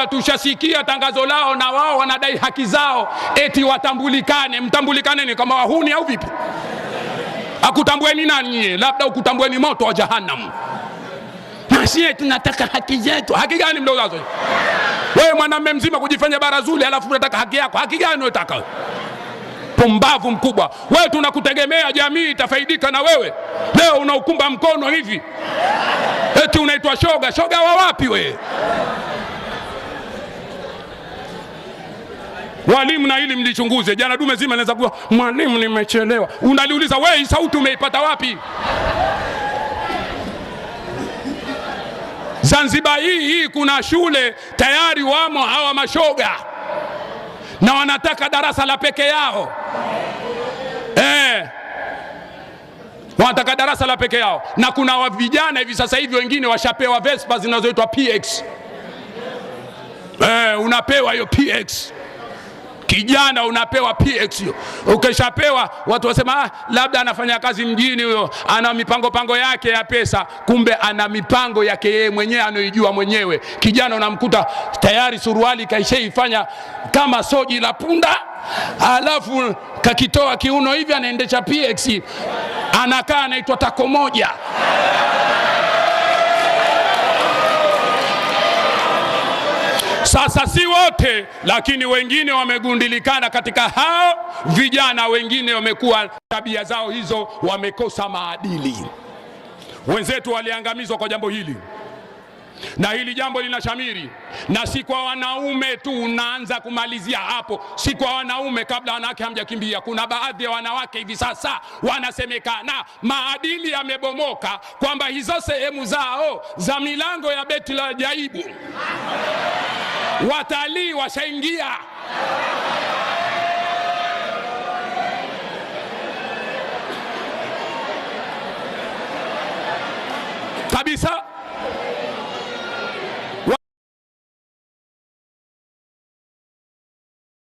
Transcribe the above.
Mashoga tushasikia tangazo lao, na wao wanadai haki zao, eti watambulikane. Mtambulikane ni kama wahuni au vipi? Akutambueni nani nyie? Labda ukutambueni moto wa jahannam. Na sie tunataka haki zetu. Haki gani mlionazo? Wewe mwanamume mzima kujifanya barazuli, alafu unataka haki yako. Haki gani unataka? Pumbavu mkubwa wewe! Tunakutegemea, jamii itafaidika na wewe. Leo unaukumba mkono hivi eti unaitwa shoga. Shoga wa wapi wewe? Walimu, na hili mlichunguze. Jana dume zima naweza kuwa mwalimu, nimechelewa. Unaliuliza wewe, sauti umeipata wapi? Zanzibar hii hii kuna shule tayari wamo hawa mashoga na wanataka darasa la peke yao wanataka darasa la peke yao, na kuna vijana hivi sasa hivi wengine washapewa Vespa zinazoitwa PX. Unapewa hiyo PX kijana, unapewa PX hiyo. Ukishapewa watu wasema, ah, labda anafanya kazi mjini huyo, ana mipango pango yake ya pesa, kumbe ana mipango yake yeye mwenyewe anaijua mwenyewe. Kijana unamkuta tayari suruali kaishaifanya kama soji la punda, alafu kakitoa kiuno hivi, anaendesha PX, anakaa anaitwa tako moja. Sasa si wote, lakini wengine wamegundilikana katika hao vijana, wengine wamekuwa tabia zao hizo, wamekosa maadili. Wenzetu waliangamizwa kwa jambo hili, na hili jambo linashamiri, na si kwa wanaume tu. Unaanza kumalizia hapo, si kwa wanaume, kabla wanawake hamjakimbia. Kuna baadhi ya wanawake hivi sasa wanasemekana maadili yamebomoka, kwamba hizo sehemu zao za milango ya beti la jaibu watalii washaingia. Kabisa.